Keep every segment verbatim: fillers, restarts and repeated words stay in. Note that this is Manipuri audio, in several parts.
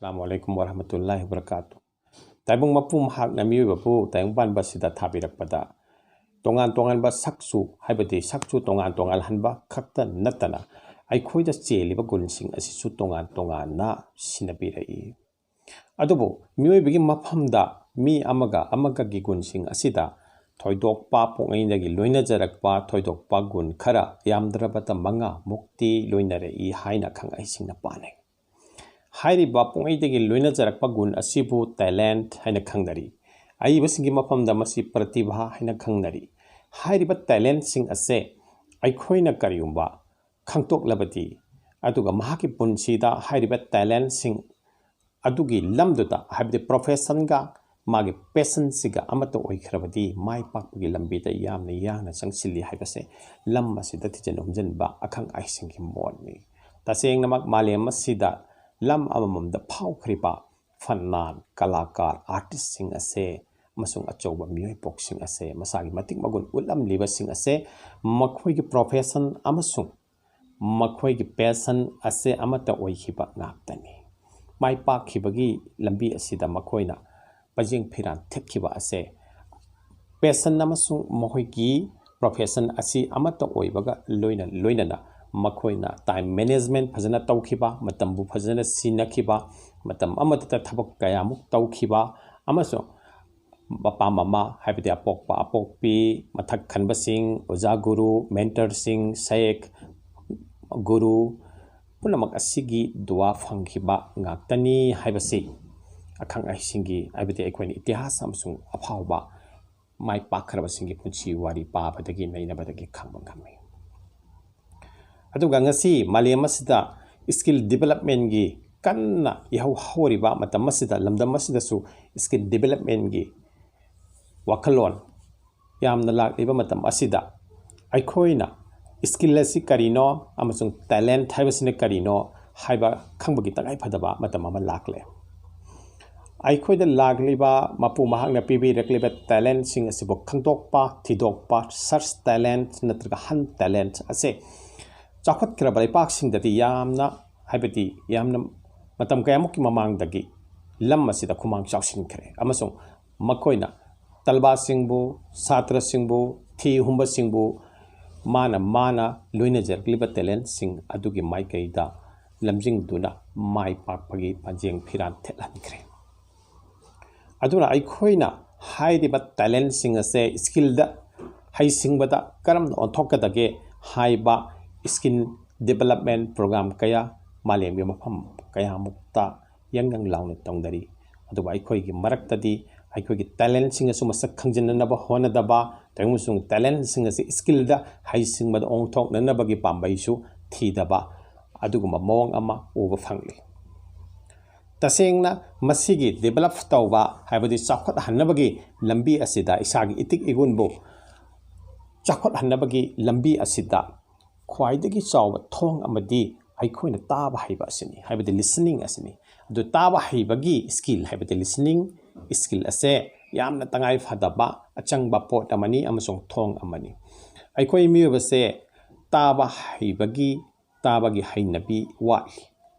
ꯑꯁꯂꯥꯃꯨ ꯑꯂꯥꯏꯀꯨꯝ ꯋꯔꯍꯃꯇꯨꯜꯂꯥꯍꯤ ꯋꯕꯔꯀꯥꯇꯨ꯫ ꯇꯥꯏꯕꯪ ꯃꯄꯨ ꯃꯍꯥꯛꯅ ꯃꯤꯑꯣꯏꯕꯕꯨ ꯇꯥꯏꯕꯪꯄꯥꯟꯕ ꯑꯁꯤꯗ ꯊꯥꯕꯤꯔꯛꯄꯗ ꯇꯣꯉꯥꯟ ꯇꯣꯉꯥꯟꯕ ꯁꯛꯆꯨ, ꯍꯥꯏꯕꯗꯤ ꯁꯛꯆꯨ ꯇꯣꯉꯥꯟ ꯇꯣꯉꯥꯟꯍꯟꯕ ꯈꯛꯇ ꯅꯠꯇꯅ ꯑꯩꯈꯣꯏꯗ ꯆꯦꯜꯂꯤꯕ ꯒꯨꯟꯁꯤꯡ ꯑꯁꯤꯁꯨ ꯇꯣꯉꯥꯟ ꯇꯣꯉꯥꯟꯅ ꯁꯤꯟꯅꯕꯤꯔꯛꯏ꯫ ꯑꯗꯨꯕꯨ ꯃꯤꯑꯣꯏꯕꯒꯤ ꯃꯐꯝꯗ ꯃꯤ ꯑꯃꯒ ꯑꯃꯒꯒꯤ ꯒꯨꯟꯁꯤꯡ ꯑꯁꯤꯗ ꯊꯣꯏꯗꯣꯛꯄ ꯄꯨꯡꯉꯩꯗꯒꯤ ꯂꯣꯏꯅꯖꯔꯛꯄ ꯊꯣꯏꯗꯣꯛꯄ ꯒꯨꯟ ꯈꯔ, ꯌꯥꯝꯗ꯭ꯔꯕꯗ ꯃꯉꯥ ꯃꯨꯛꯇꯤ ꯂꯣꯏꯅꯔꯛꯏ ꯍꯥꯏꯅ ꯑꯈꯪ ꯑꯍꯩꯁꯤꯡꯅ ꯄꯥꯅꯩ꯫ ꯍꯥꯏꯔꯤꯕ ꯄꯨꯡꯉꯩꯗꯒꯤ ꯂꯣꯏꯅꯖꯔꯛꯄ ꯒꯨꯟ ꯑꯁꯤꯕꯨ talent ꯍꯥꯏꯅ ꯈꯪꯅꯔꯤ꯫ ꯑꯏꯕꯁꯤꯡꯒꯤ ꯃꯐꯝꯗ ꯃꯁꯤ ꯄ꯭ꯔꯇꯤꯚꯥ ꯍꯥꯏꯅ ꯈꯪꯅꯔꯤ꯫ ꯍꯥꯏꯔꯤꯕ talentꯁꯤꯡ ꯑꯁꯦ ꯑꯩꯈꯣꯏꯅ ꯀꯔꯤꯒꯨꯝꯕ ꯈꯪꯗꯣꯛꯂꯕꯗꯤ, ꯑꯗꯨꯒ ꯃꯍꯥꯛꯀꯤ ꯄꯨꯟꯁꯤꯗ ꯍꯥꯏꯔꯤꯕ talentꯁꯤꯡ ꯑꯗꯨꯒꯤ ꯂꯝꯗꯨꯗ, ꯍꯥꯏꯕꯗꯤ professionꯒ ꯃꯥꯒꯤ passionꯁꯤꯒ ꯑꯃꯠꯇ ꯑꯣꯏꯈ꯭ꯔꯕꯗꯤ, ꯃꯥꯏ ꯄꯥꯛꯄꯒꯤ ꯂꯝꯕꯤꯗ ꯌꯥꯝꯅ ꯌꯥꯡꯅ ꯆꯪꯁꯤꯜꯂꯤ ꯍꯥꯏꯕꯁꯦ ꯂꯝ ꯑꯁꯤꯗ ꯊꯤꯖꯤꯟ ꯍꯨꯝꯖꯤꯟꯕ ꯑꯈꯪ ꯑꯍꯩꯁꯤꯡꯒꯤ ꯃꯣꯠꯅꯤ꯫ ꯇꯁꯦꯡꯅꯃꯛ ꯃꯥꯂꯦꯝ ꯑꯁꯤꯗ ꯂꯝ ꯑꯃꯃꯝꯗ ꯐꯥꯎꯈ꯭ꯔꯤꯕ ꯐꯟꯅꯥꯟ, ꯀꯂꯥꯀꯥꯔ, artistꯁꯤꯡ ꯑꯁꯦ ꯑꯃꯁꯨꯡ ꯑꯆꯧꯕ ꯃꯤꯑꯣꯏꯄꯣꯛꯁꯤꯡ ꯑꯁꯦ, ꯃꯁꯥꯒꯤ ꯃꯇꯤꯛ ꯃꯒꯨꯟ ꯎꯠꯂꯝꯂꯤꯕꯁꯤꯡ ꯑꯁꯦ ꯃꯈꯣꯏꯒꯤ profession ꯑꯃꯁꯨꯡ ꯃꯈꯣꯏꯒꯤ passion ꯑꯁꯦ ꯑꯃꯠꯇ ꯑꯣꯏꯈꯤꯕ ꯉꯥꯛꯇꯅꯤ꯫ ꯃꯥꯏ ꯄꯥꯛꯈꯤꯕꯒꯤ ꯂꯝꯕꯤ ꯑꯁꯤꯗ ꯃꯈꯣꯏꯅ ꯄꯖꯦꯡ ꯐꯤꯔꯥꯟ ꯊꯦꯛꯈꯤꯕ ꯑꯁꯦ, passion ꯑꯃꯁꯨꯡ ꯃꯈꯣꯏꯒꯤ profession ꯑꯁꯤ ꯑꯃꯠꯇ ꯑꯣꯏꯕꯒ ꯂꯣꯏꯅ ꯂꯣꯏꯅꯅ ꯃꯈꯣꯏꯅ time management ꯐꯖꯅ ꯇꯧꯈꯤꯕ, ꯃꯇꯝꯕꯨ ꯐꯖꯅ ꯁꯤꯟꯅꯈꯤꯕ, ꯃꯇꯝ ꯑꯃꯠꯇꯗ ꯊꯕꯛ ꯀꯌꯥꯃꯨꯛ ꯇꯧꯈꯤꯕ, ꯑꯃꯁꯨꯡ ꯃꯄꯥ ꯃꯃꯥ, ꯍꯥꯏꯕꯗꯤ ꯑꯄꯣꯛꯄ ꯑꯄꯣꯛꯄꯤ, ꯃꯊꯛ ꯈꯟꯕꯁꯤꯡ, ꯑꯣꯖꯥ ꯒꯨꯔꯨ, mentorꯁꯤꯡ, ꯁꯦꯈ, ꯒꯨꯔꯨ, ꯄꯨꯝꯅꯃꯛ ꯑꯁꯤꯒꯤ ꯗꯨꯋꯥ ꯐꯪꯈꯤꯕ ꯉꯥꯛꯇꯅꯤ ꯍꯥꯏꯕꯁꯤ ꯑꯈꯪ ꯑꯍꯩꯁꯤꯡꯒꯤ, ꯍꯥꯏꯕꯗꯤ ꯑꯩꯈꯣꯏꯅ ꯏꯇꯤꯍꯥꯁ ꯑꯃꯁꯨꯡ ꯑꯐꯥꯎꯕ ꯃꯥꯏ ꯄꯥꯛꯈ꯭ꯔꯕꯁꯤꯡꯒꯤ ꯄꯨꯟꯁꯤ ꯋꯥꯔꯤ ꯄꯥꯕꯗꯒꯤ, ꯅꯩꯅꯕꯗꯒꯤ ꯈꯪꯕ ꯉꯝꯃꯤ꯫ ꯑꯗꯨꯒ ꯉꯁꯤ ꯃꯥꯂꯦꯝ ꯑꯁꯤꯗ skill developmentꯀꯤ ꯀꯟꯅ ꯏꯍꯧ ꯍꯧꯔꯤꯕ ꯃꯇꯝ ꯑꯁꯤꯗ, ꯂꯝꯗꯝ ꯑꯁꯤꯗꯁꯨ skill developmentꯀꯤ ꯋꯥꯈꯜꯂꯣꯟ ꯌꯥꯝꯅ ꯂꯥꯛꯂꯤꯕ ꯃꯇꯝ ꯑꯁꯤꯗ, ꯑꯩꯈꯣꯏꯅ skill ꯑꯁꯤ ꯀꯔꯤꯅꯣ ꯑꯃꯁꯨꯡ talent ꯍꯥꯏꯕꯁꯤꯅ ꯀꯔꯤꯅꯣ ꯍꯥꯏꯕ ꯈꯪꯕꯒꯤ ꯇꯉꯥꯏ ꯐꯗꯕ ꯃꯇꯝ ꯑꯃ ꯂꯥꯛꯂꯦ꯫ ꯑꯩꯈꯣꯏꯗ ꯂꯥꯛꯂꯤꯕ ꯃꯄꯨ ꯃꯍꯥꯛꯅ ꯄꯤꯕꯤꯔꯛꯂꯤꯕ talentꯁꯤꯡ ꯑꯁꯤꯕꯨ ꯈꯪꯗꯣꯛꯄ, ꯊꯤꯗꯣꯛꯄ, search talent ꯅꯠꯇ꯭ꯔꯒ hunt talent ꯑꯁꯦ ꯆꯥꯎꯈꯠꯈ꯭ꯔꯕ ꯂꯩꯄꯥꯛꯁꯤꯡꯗꯗꯤ ꯌꯥꯝꯅ, ꯍꯥꯏꯕꯗꯤ ꯌꯥꯝꯅ ꯃꯇꯝ ꯀꯌꯥꯃꯨꯛꯀꯤ ꯃꯃꯥꯡꯗꯒꯤ ꯂꯝ ꯑꯁꯤꯗ ꯈꯨꯃꯥꯡ ꯆꯥꯎꯁꯤꯟꯈ꯭ꯔꯦ ꯑꯃꯁꯨꯡ ꯃꯈꯣꯏꯅ ꯇꯂꯕꯥꯁꯤꯡꯕꯨ, ꯁꯥꯇ꯭ꯔꯁꯤꯡꯕꯨ, ꯊꯤ ꯍꯨꯝꯕꯁꯤꯡꯕꯨ ꯃꯥꯅ ꯃꯥꯅ ꯂꯣꯏꯅꯖꯔꯛꯂꯤꯕ talentꯁꯤꯡ ꯑꯗꯨꯒꯤ ꯃꯥꯏꯀꯩꯗ ꯂꯝꯖꯤꯡꯗꯨꯅ ꯃꯥꯏ ꯄꯥꯛꯄꯒꯤ ꯄꯥꯟꯖꯦꯡ ꯐꯤꯔꯥꯟ ꯊꯦꯠꯍꯟꯈ꯭ꯔꯦ꯫ ꯑꯗꯨꯅ ꯑꯩꯈꯣꯏꯅ ꯍꯥꯏꯔꯤꯕ talentꯁꯤꯡ ꯑꯁꯦ skillꯗ, ꯍꯩꯁꯤꯡꯕꯗ ꯀꯔꯝꯅ ꯑꯣꯟꯊꯣꯛꯀꯗꯒꯦ ꯍꯥꯏꯕ skill development program ꯀꯌꯥ ꯃꯥꯂꯦꯝꯒꯤ ꯃꯐꯝ ꯀꯌꯥꯃꯨꯛꯇ ꯌꯪ ꯌꯪ ꯂꯥꯎꯅ ꯇꯧꯅꯔꯤ꯫ ꯑꯗꯨꯕꯨ ꯑꯩꯈꯣꯏꯒꯤ ꯃꯔꯛꯇꯗꯤ ꯑꯩꯈꯣꯏꯒꯤ talentꯁꯤꯡ ꯑꯁꯨ ꯃꯁꯛ ꯈꯪꯖꯤꯟꯅꯅꯕ ꯍꯣꯠꯅꯗꯕ, ꯑꯃꯁꯨꯡ talentꯁꯤꯡ ꯑꯁꯤ skillꯗ, ꯍꯩꯁꯤꯡꯕꯗ ꯑꯣꯟꯊꯣꯛꯅꯅꯕꯒꯤ ꯄꯥꯝꯕꯩꯁꯨ ꯊꯤꯗꯕ ꯑꯗꯨꯒꯨꯝꯕ ꯃꯑꯣꯡ ꯑꯃ ꯎꯕ ꯐꯪꯂꯤ꯫ ꯇꯁꯦꯡꯅ ꯃꯁꯤꯒꯤ develop ꯇꯧꯕ, ꯍꯥꯏꯕꯗꯤ ꯆꯥꯎꯈꯠꯍꯟꯅꯕꯒꯤ ꯂꯝꯕꯤ ꯑꯁꯤꯗ, ꯏꯁꯥꯒꯤ ꯏꯇꯤꯛ ꯏꯒꯨꯟꯕꯨ ꯆꯥꯎꯈꯠꯍꯟꯅꯕꯒꯤ ꯂꯝꯕꯤ ꯑꯁꯤꯗ ꯈ꯭ꯋꯥꯏꯗꯒꯤ ꯆꯥꯎꯕ ꯊꯣꯡ ꯑꯃꯗꯤ ꯑꯩꯈꯣꯏꯅ ꯇꯥꯕ ꯍꯩꯕ ꯑꯁꯤꯅꯤ, ꯍꯥꯏꯕꯗꯤ listening ꯑꯁꯤꯅꯤ꯫ ꯑꯗꯨ ꯇꯥꯕ ꯍꯩꯕꯒꯤ skill, ꯍꯥꯏꯕꯗꯤ listening skill ꯑꯁꯦ ꯌꯥꯝꯅ ꯇꯉꯥꯏ ꯐꯗꯕ ꯑꯆꯪꯕ ꯄꯣꯠ ꯑꯃꯅꯤ ꯑꯃꯁꯨꯡ ꯊꯣꯡ ꯑꯃꯅꯤ꯫ ꯑꯩꯈꯣꯏ ꯃꯤꯑꯣꯏꯕꯁꯦ ꯇꯥꯕ ꯍꯩꯕꯒꯤ, ꯇꯥꯕꯒꯤ ꯍꯩꯅꯕꯤ ꯋꯥꯠꯂꯤ,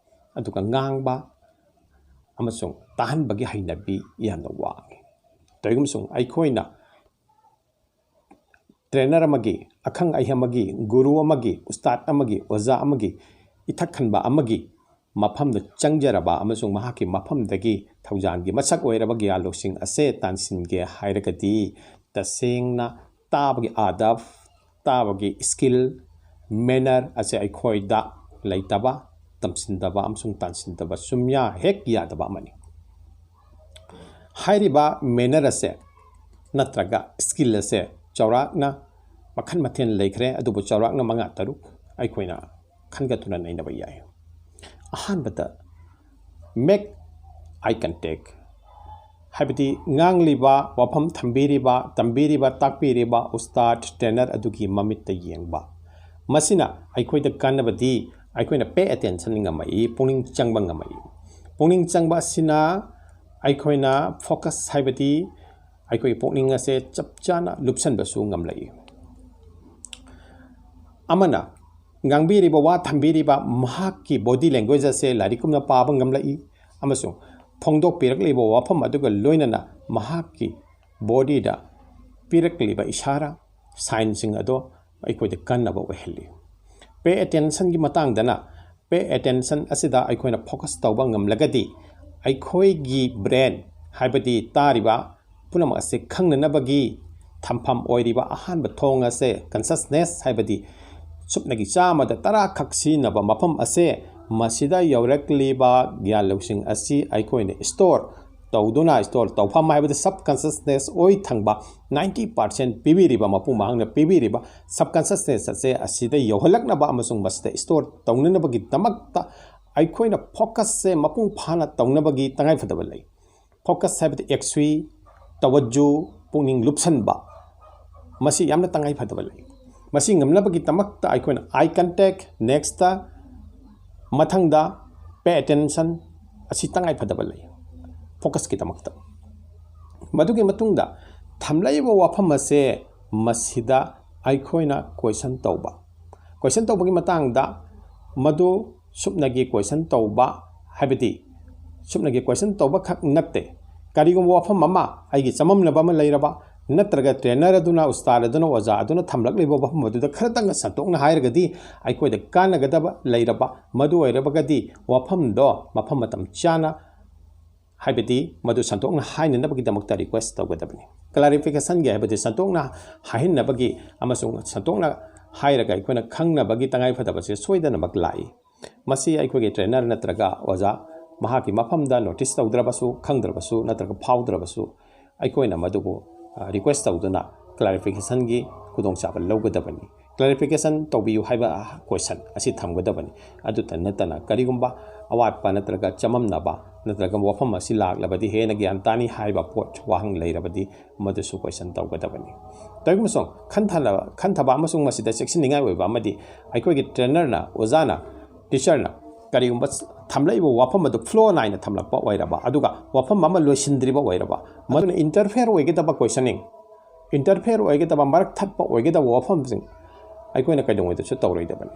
ꯑꯗꯨꯒ ꯉꯥꯡꯕ ꯑꯃꯁꯨꯡ ꯇꯥꯍꯟꯕꯒꯤ ꯍꯩꯅꯕꯤ ꯌꯥꯝꯅ ꯋꯥꯡꯉꯤ꯫ ꯀꯔꯤꯒꯨꯝꯕꯁꯨꯡ ꯑꯩꯈꯣꯏꯅ trainer ꯑꯃꯒꯤ, ꯑꯈꯪ ꯑꯍꯩ ꯑꯃꯒꯤ, ꯒꯨꯔꯨ ꯑꯃꯒꯤ, ꯎꯁꯇꯥꯗ ꯑꯃꯒꯤ, ꯑꯣꯖꯥ ꯑꯃꯒꯤ, ꯏꯊꯛ ꯈꯟꯕ ꯑꯃꯒꯤ ꯃꯐꯝꯗ ꯆꯪꯖꯔꯕ ꯑꯃꯁꯨꯡ ꯃꯍꯥꯛꯀꯤ ꯃꯐꯝꯗꯒꯤ ꯊꯧꯖꯥꯜꯒꯤ ꯃꯁꯛ ꯑꯣꯏꯔꯕ ꯒ꯭ꯌꯥꯟ ꯂꯧꯁꯤꯡ ꯑꯁꯦ ꯇꯥꯟꯁꯤꯟꯒꯦ ꯍꯥꯏꯔꯒꯗꯤ, ꯇꯁꯦꯡꯅ ꯇꯥꯕꯒꯤ ꯑꯥꯗꯕ, ꯇꯥꯕꯒꯤ skill, manner ꯑꯁꯦ ꯑꯩꯈꯣꯏꯗ ꯂꯩꯇꯕ, ꯇꯝꯁꯤꯟꯗꯕ ꯑꯃꯁꯨꯡ ꯇꯥꯟꯁꯤꯟꯗꯕ ꯁꯨꯡꯌꯥ ꯍꯦꯛ ꯌꯥꯗꯕ ꯑꯃꯅꯤ꯫ ꯍꯥꯏꯔꯤꯕ manner ꯑꯁꯦ ꯅꯠꯇ꯭ꯔꯒ skill ꯑꯁꯦ ꯆꯥꯎꯔꯥꯛꯅ ꯃꯈꯜ ꯃꯊꯦꯜ ꯂꯩꯈ꯭ꯔꯦ, ꯑꯗꯨꯕꯨ ꯆꯥꯎꯔꯥꯛꯅ ꯃꯉꯥ ꯇꯔꯨꯛ ꯑꯩꯈꯣꯏꯅ ꯈꯟꯒꯠꯇꯨꯅ ꯅꯩꯅꯕ ꯌꯥꯏ꯫ ꯑꯍꯥꯟꯕꯗ, make eye contact, ꯍꯥꯏꯕꯗꯤ ꯉꯥꯡꯂꯤꯕ, ꯋꯥꯐꯝ ꯊꯝꯕꯤꯔꯤꯕ, ꯇꯝꯕꯤꯔꯤꯕ, ꯇꯥꯛꯄꯤꯔꯤꯕ ꯎꯁꯇꯥꯗ, trainer ꯑꯗꯨꯒꯤ ꯃꯃꯤꯠꯇ ꯌꯦꯡꯕ꯫ ꯃꯁꯤꯅ ꯑꯩꯈꯣꯏꯗ ꯀꯥꯟꯅꯕꯗꯤ ꯑꯩꯈꯣꯏꯅ pay attention ꯉꯝꯃꯛꯏ, ꯄꯨꯛꯅꯤꯡ ꯆꯪꯕ ꯉꯝꯃꯛꯏ꯫ ꯄꯨꯛꯅꯤꯡ ꯆꯪꯕ ꯑꯁꯤꯅ ꯑꯩꯈꯣꯏꯅ focus, ꯍꯥꯏꯕꯗꯤ ꯑꯩꯈꯣꯏꯒꯤ ꯄꯨꯛꯅꯤꯡ ꯑꯁꯦ ꯆꯞ ꯆꯥꯅ ꯂꯨꯞꯁꯟꯕꯁꯨ ꯉꯝꯂꯛꯏ꯫ ꯑꯃꯅ ꯉꯥꯡꯕꯤꯔꯤꯕ ꯋꯥ, ꯊꯝꯕꯤꯔꯤꯕ ꯃꯍꯥꯛꯀꯤ body language ꯑꯁꯦ ꯂꯥꯏꯔꯤꯛ ꯀꯨꯝꯅ ꯄꯥꯕ ꯉꯝꯂꯛꯏ, ꯑꯃꯁꯨꯡ ꯐꯣꯡꯗꯣꯛꯄꯤꯔꯛꯂꯤꯕ ꯋꯥꯐꯝ ꯑꯗꯨꯒ ꯂꯣꯏꯅꯅ ꯃꯍꯥꯛꯀꯤ bodyꯗ ꯄꯤꯔꯛꯂꯤꯕ ꯏꯁꯥꯔꯥ, signꯁꯤꯡ ꯑꯗꯣ ꯑꯩꯈꯣꯏꯗ ꯀꯥꯟꯅꯕ ꯑꯣꯏꯍꯜꯂꯤ꯫ Pay attentionꯒꯤ ꯃꯇꯥꯡꯗꯅ, pay attention ꯑꯁꯤꯗ ꯑꯩꯈꯣꯏꯅ focus ꯇꯧꯕ ꯉꯝꯂꯒꯗꯤ, ꯑꯩꯈꯣꯏꯒꯤ brain, ꯍꯥꯏꯕꯗꯤ ꯇꯥꯔꯤꯕ ꯄꯨꯝꯅꯃꯛ ꯑꯁꯤ ꯈꯪꯅꯅꯕꯒꯤ ꯊꯝꯐꯝ ꯑꯣꯏꯔꯤꯕ ꯑꯍꯥꯟꯕ ꯊꯣꯡ ꯑꯁꯦ consciousness, ꯍꯥꯏꯕꯗꯤ ꯁꯨꯞꯅꯒꯤ ꯆꯥꯝꯃꯗ ꯇꯔꯥ ꯈꯛ ꯁꯤꯖꯤꯟꯅꯕ ꯃꯐꯝ ꯑꯁꯦ, ꯃꯁꯤꯗ ꯌꯧꯔꯛꯂꯤꯕ ꯒ꯭ꯌꯥꯟ ꯂꯧꯁꯤꯡ ꯑꯁꯤ ꯑꯩꯈꯣꯏꯅ store ꯇꯧꯗꯨꯅ, store ꯇꯧꯐꯝ ꯍꯥꯏꯕꯗꯤ subconsciousness ꯑꯣꯏ ꯊꯪꯕ ninety percent ꯄꯤꯕꯤꯔꯤꯕ, ꯃꯄꯨ ꯃꯍꯥꯛꯅ ꯄꯤꯕꯤꯔꯤꯕ subconsciousness ꯑꯁꯦ ꯑꯁꯤꯗ ꯌꯧꯍꯜꯂꯛꯅꯕ ꯑꯃꯁꯨꯡ ꯃꯁꯤꯗ store ꯇꯧꯅꯅꯕꯒꯤꯗꯃꯛꯇ ꯑꯩꯈꯣꯏꯅ focusꯁꯦ ꯃꯄꯨꯡ ꯐꯥꯅ ꯇꯧꯅꯕꯒꯤ ꯇꯉꯥꯏꯐꯗꯕ ꯂꯩ꯫ Focus ꯍꯥꯏꯕꯗꯤ ꯑꯦꯛꯁꯨꯏ, ꯇꯋꯖꯨ, ꯄꯨꯛꯅꯤꯡ ꯂꯨꯞꯁꯟꯕ, ꯃꯁꯤ ꯌꯥꯝꯅ ꯇꯉꯥꯏꯐꯗꯕ ꯂꯩ꯫ ꯃꯁꯤ ꯉꯝꯅꯕꯒꯤꯗꯃꯛꯇ ꯑꯩꯈꯣꯏꯅ eye contact, next, ꯃꯊꯪꯗ pay attention ꯑꯁꯤ ꯇꯉꯥꯏꯐꯗꯕ ꯂꯩ focusꯀꯤꯗꯃꯛꯇ꯫ ꯃꯗꯨꯒꯤ ꯃꯇꯨꯡꯗ ꯊꯝꯂꯛꯏꯕ ꯋꯥꯐꯝ ꯑꯁꯦ, ꯃꯁꯤꯗ ꯑꯩꯈꯣꯏꯅ question ꯇꯧꯕ꯫ Question ꯇꯧꯕꯒꯤ ꯃꯇꯥꯡꯗ, ꯃꯗꯨ ꯁꯨꯞꯅꯒꯤ question ꯇꯧꯕ ꯍꯥꯏꯕꯗꯤ ꯁꯨꯞꯅꯒꯤ question ꯇꯧꯕꯈꯛ ꯅꯠꯇꯦ꯫ ꯀꯔꯤꯒꯨꯝꯕ ꯋꯥꯐꯝ ꯑꯃ, ꯑꯩꯒꯤ ꯆꯃꯝꯅꯕ ꯑꯃ ꯂꯩꯔꯕ, ꯅꯠꯇ꯭ꯔꯒ trainer ꯑꯗꯨꯅ, ꯎꯁꯇꯥꯗ ꯑꯗꯨꯅ, ꯑꯣꯖꯥ ꯑꯗꯨꯅ ꯊꯝꯂꯛꯂꯤꯕ ꯋꯥꯐꯝ ꯑꯗꯨꯗ ꯈꯔꯇꯪ ꯁꯟꯗꯣꯛꯅ ꯍꯥꯏꯔꯒꯗꯤ ꯑꯩꯈꯣꯏꯗ ꯀꯥꯟꯅꯒꯗꯕ ꯂꯩꯔꯕ, ꯃꯗꯨ ꯑꯣꯏꯔꯕꯒꯗꯤ ꯋꯥꯐꯝꯗꯣ ꯃꯐꯝ ꯃꯇꯝ ꯆꯥꯅ, ꯍꯥꯏꯕꯗꯤ ꯃꯗꯨ ꯁꯟꯗꯣꯛꯅ ꯍꯥꯏꯅꯅꯕꯒꯤꯗꯃꯛꯇ request ꯇꯧꯒꯗꯕꯅꯤ꯫ Clarificationꯒꯤ, ꯍꯥꯏꯕꯗꯤ ꯁꯟꯗꯣꯛꯅ ꯍꯥꯏꯍꯟꯅꯕꯒꯤ ꯑꯃꯁꯨꯡ ꯁꯟꯗꯣꯛꯅ ꯍꯥꯏꯔꯒ ꯑꯩꯈꯣꯏꯅ ꯈꯪꯅꯕꯒꯤ ꯇꯉꯥꯏꯐꯗꯕꯁꯦ ꯁꯣꯏꯗꯅꯃꯛ ꯂꯥꯛꯏ꯫ ꯃꯁꯤ ꯑꯩꯈꯣꯏꯒꯤ trainer ꯅꯠꯇ꯭ꯔꯒ ꯑꯣꯖꯥ ꯃꯍꯥꯛꯀꯤ ꯃꯐꯝꯗ notice ꯇꯧꯗ꯭ꯔꯕꯁꯨ, ꯈꯪꯗ꯭ꯔꯕꯁꯨ ꯅꯠꯇ꯭ꯔꯒ ꯐꯥꯎꯗ꯭ꯔꯕꯁꯨ, ꯑꯩꯈꯣꯏꯅ ꯃꯗꯨꯕꯨ, ꯑ, request ꯇꯧꯗꯨꯅ clarificationꯒꯤ ꯈꯨꯗꯣꯡꯆꯥꯕ ꯂꯧꯒꯗꯕꯅꯤ꯫ Clarification ꯇꯧꯕꯤꯌꯨ ꯍꯥꯏꯕ question ꯑꯁꯤ ꯊꯝꯒꯗꯕꯅꯤ꯫ ꯑꯗꯨꯇ ꯅꯠꯇꯅ ꯀꯔꯤꯒꯨꯝꯕ ꯑꯋꯥꯠꯄ ꯅꯠꯇ꯭ꯔꯒ ꯆꯃꯝꯅꯕ ꯅꯠꯇ꯭ꯔꯒ ꯋꯥꯐꯝ ꯑꯁꯤ ꯂꯥꯛꯂꯕꯗꯤ ꯍꯦꯟꯅ ꯒ꯭ꯌꯥꯟ ꯇꯥꯅꯤ ꯍꯥꯏꯕ ꯄꯣꯠ, ꯋꯥꯍꯪ ꯂꯩꯔꯕꯗꯤ ꯃꯗꯨꯁꯨ question ꯇꯧꯒꯗꯕꯅꯤ꯫ ꯇꯧꯏꯒꯨꯝꯕꯁꯨꯡ ꯈꯟꯊꯅꯕ, ꯈꯟꯊꯕ ꯑꯃꯁꯨꯡ ꯃꯁꯤꯗ ꯆꯦꯛꯁꯤꯟꯅꯤꯡꯉꯥꯏ ꯑꯣꯏꯕ ꯑꯃꯗꯤ ꯑꯩꯈꯣꯏꯒꯤ trainerꯅ, ꯑꯣꯖꯥꯅ, teacherꯅ ꯀꯔꯤꯒꯨꯝꯕ ꯊꯝꯂꯛꯏꯕ ꯋꯥꯐꯝ ꯑꯗꯨ flow ꯅꯥꯏꯅ ꯊꯝꯂꯛꯄ ꯑꯣꯏꯔꯕ, ꯑꯗꯨꯒ ꯋꯥꯐꯝ ꯑꯃ ꯂꯣꯏꯁꯤꯟꯗ꯭ꯔꯤꯕ ꯑꯣꯏꯔꯕ, ꯃꯗꯨꯅ interfere ꯑꯣꯏꯒꯗꯕ questioning, interfere ꯑꯣꯏꯒꯗꯕ, ꯃꯔꯛ ꯊꯠꯄ ꯑꯣꯏꯒꯗꯕ ꯋꯥꯐꯝꯁꯤꯡ ꯑꯩꯈꯣꯏꯅ ꯀꯩꯗꯧꯉꯩꯗꯁꯨ ꯇꯧꯔꯣꯏꯗꯕꯅꯤ꯫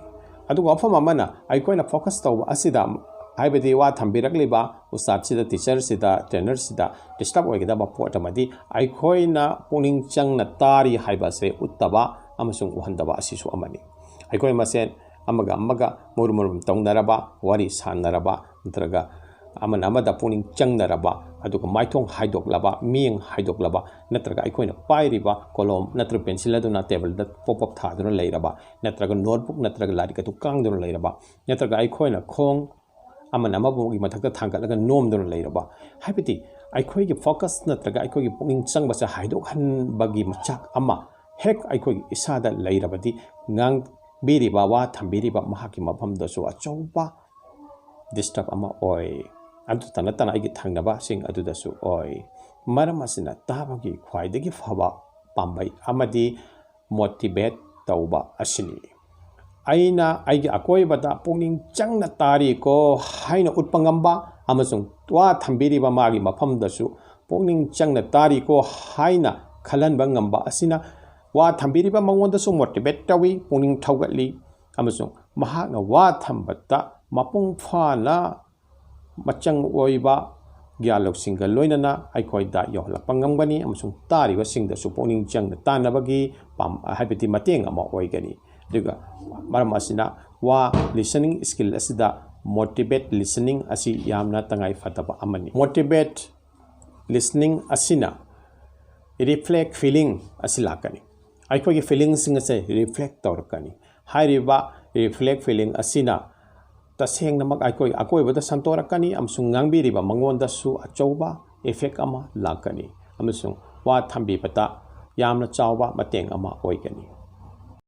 ꯑꯗꯨꯒ ꯋꯥꯐꯝ ꯑꯃꯅ, ꯑꯩꯈꯣꯏꯅ focus ꯇꯧꯕ ꯑꯁꯤꯗ, ꯍꯥꯏꯕꯗꯤ ꯋꯥ ꯊꯝꯕꯤꯔꯛꯂꯤꯕ ꯎꯁꯇꯥꯗꯁꯤꯗ, teacherꯁꯤꯗ, trainerꯁꯤꯗ disturb ꯑꯣꯏꯒꯗꯕ ꯄꯣꯠ ꯑꯃꯗꯤ ꯑꯩꯈꯣꯏꯅ ꯄꯨꯛꯅꯤꯡ ꯆꯪꯅ ꯇꯥꯔꯤ ꯍꯥꯏꯕ ꯑꯁꯤ ꯎꯠꯇꯕ ꯑꯃꯁꯨꯡ ꯎꯍꯟꯗꯕ ꯑꯁꯤꯁꯨ ꯑꯃꯅꯤ꯫ ꯑꯩꯈꯣꯏ ꯃꯁꯦꯟ ꯑꯃꯒ ꯑꯃꯒ ꯃꯔꯨꯝ ꯃꯔꯨꯝ ꯇꯧꯅꯔꯕ, ꯋꯥꯔꯤ ꯁꯥꯟꯅꯔꯕ, ꯅꯠꯇ꯭ꯔꯒ ꯑꯃꯅ ꯑꯃꯗ ꯄꯨꯛꯅꯤꯡ ꯆꯪꯅꯔꯕ, ꯑꯗꯨꯒ ꯃꯥꯏꯊꯣꯡ ꯍꯥꯏꯗꯣꯛꯂꯕ, ꯃꯤꯠꯌꯦꯡ ꯍꯥꯏꯗꯣꯛꯂꯕ, ꯅꯠꯇ꯭ꯔꯒ ꯑꯩꯈꯣꯏꯅ ꯄꯥꯏꯔꯤꯕ ꯀꯣꯂꯣꯝ ꯅꯠꯇ꯭ꯔꯒ pencil ꯑꯗꯨꯅ tableꯗ ꯄꯣꯞ ꯄꯣꯞ ꯊꯥꯗꯨꯅ ꯂꯩꯔꯕ, ꯅꯠꯇ꯭ꯔꯒ notebook ꯅꯠꯇ꯭ꯔꯒ ꯂꯥꯏꯔꯤꯛ ꯑꯗꯨ ꯀꯥꯡꯗꯨꯅ ꯂꯩꯔꯕ, ꯅꯠꯇ꯭ꯔꯒ ꯑꯩꯈꯣꯏꯅ ꯈꯣꯡ ꯑꯃꯅ ꯑꯃꯕꯨꯒꯤ ꯃꯊꯛꯇ ꯊꯥꯡꯒꯠꯂꯒ ꯅꯣꯝꯗꯨꯅ ꯂꯩꯔꯕ, ꯍꯥꯏꯕꯗꯤ ꯑꯩꯈꯣꯏꯒꯤ focus ꯅꯠꯇ꯭ꯔꯒ ꯑꯩꯈꯣꯏꯒꯤ ꯄꯨꯛꯅꯤꯡ ꯆꯪꯕꯁꯦ ꯍꯥꯏꯗꯣꯛꯍꯟꯕꯒꯤ ꯃꯆꯥꯛ ꯑꯃ ꯍꯦꯛ ꯑꯩꯈꯣꯏꯒꯤ ꯏꯁꯥꯗ ꯂꯩꯔꯕꯗꯤ, ꯉꯥꯡꯕꯤꯔꯤꯕ, ꯋꯥ ꯊꯝꯕꯤꯔꯤꯕ ꯃꯍꯥꯛꯀꯤ ꯃꯐꯝꯗꯁꯨ ꯑꯆꯧꯕ disturb ꯑꯃ ꯑꯣꯏ꯫ ꯑꯗꯨꯇ ꯅꯠꯇꯅ ꯑꯩꯒꯤ ꯊꯪꯅꯕꯁꯤꯡ ꯑꯗꯨꯗꯁꯨ ꯑꯣꯏ꯫ ꯃꯔꯝ ꯑꯁꯤꯅ ꯇꯥꯕꯒꯤ ꯈ꯭ꯋꯥꯏꯗꯒꯤ ꯐꯕ ꯄꯥꯝꯕꯩ ꯑꯃꯗꯤ motivate ꯇꯧꯕ ꯑꯁꯤꯅꯤ꯫ ꯑꯩꯅ ꯑꯩꯒꯤ ꯑꯀꯣꯏꯕꯗ ꯄꯨꯛꯅꯤꯡ ꯆꯪꯅ ꯇꯥꯔꯤꯀꯣ ꯍꯥꯏꯅ ꯎꯠꯄ ꯉꯝꯕ ꯑꯃꯁꯨꯡ ꯋꯥ ꯊꯝꯕꯤꯔꯤꯕ ꯃꯥꯒꯤ ꯃꯐꯝꯗꯁꯨ ꯄꯨꯛꯅꯤꯡ ꯆꯪꯅ ꯇꯥꯔꯤꯀꯣ ꯍꯥꯏꯅ ꯈꯜꯍꯟꯕ ꯉꯝꯕ ꯑꯁꯤꯅ ꯋꯥ ꯊꯝꯕꯤꯔꯤꯕ ꯃꯉꯣꯟꯗꯁꯨ motivate ꯇꯧꯏ, ꯄꯨꯛꯅꯤꯡ ꯊꯧꯒꯠꯂꯤ, ꯑꯃꯁꯨꯡ ꯃꯍꯥꯛꯅ ꯋꯥ ꯊꯝꯕꯗ ꯃꯄꯨꯡ ꯐꯥꯅ ꯃꯆꯪ ꯑꯣꯏꯕ ꯒ꯭ꯌꯥꯟ ꯂꯧꯁꯤꯡꯒ ꯂꯣꯏꯅꯅ ꯑꯩꯈꯣꯏꯗ ꯌꯧꯍꯜꯂꯛꯄ ꯉꯝꯒꯅꯤ ꯑꯃꯁꯨꯡ ꯇꯥꯔꯤꯕꯁꯤꯡꯗꯁꯨ ꯄꯨꯛꯅꯤꯡ ꯆꯪꯅ ꯇꯥꯅꯕꯒꯤ ꯄꯥꯝ-, ꯍꯥꯏꯕꯗꯤ ꯃꯇꯦꯡ ꯑꯃ ꯑꯣꯏꯒꯅꯤ꯫ ꯑꯗꯨꯒ ꯃꯔꯝ ꯑꯁꯤꯅ ꯋꯥ listening skill ꯑꯁꯤꯗ motivate listening ꯑꯁꯤ ꯌꯥꯝꯅ ꯇꯉꯥꯏ ꯐꯗꯕ ꯑꯃꯅꯤ꯫ Motivate listening ꯑꯁꯤꯅ reflect feeling ꯑꯁꯤ ꯂꯥꯛꯀꯅꯤ꯫ ꯑꯩꯈꯣꯏꯒꯤ feelingꯁꯤꯡ ꯑꯁꯦ reflect ꯇꯧꯔꯛꯀꯅꯤ꯫ ꯍꯥꯏꯔꯤꯕ reflect feeling ꯑꯁꯤꯅ ꯇꯁꯦꯡꯅꯃꯛ ꯑꯩꯈꯣꯏ ꯑꯀꯣꯏꯕꯗ ꯁꯟꯗꯣꯔꯛꯀꯅꯤ ꯑꯃꯁꯨꯡ ꯉꯥꯡꯕꯤꯔꯤꯕ ꯃꯉꯣꯟꯗꯁꯨ ꯑꯆꯧꯕ effect ꯑꯃ ꯂꯥꯛꯀꯅꯤ ꯑꯃꯁꯨꯡ ꯋꯥ ꯊꯝꯕꯤꯕꯗ ꯌꯥꯝꯅ ꯆꯥꯎꯕ ꯃꯇꯦꯡ ꯑꯃ ꯑꯣꯏꯒꯅꯤ꯫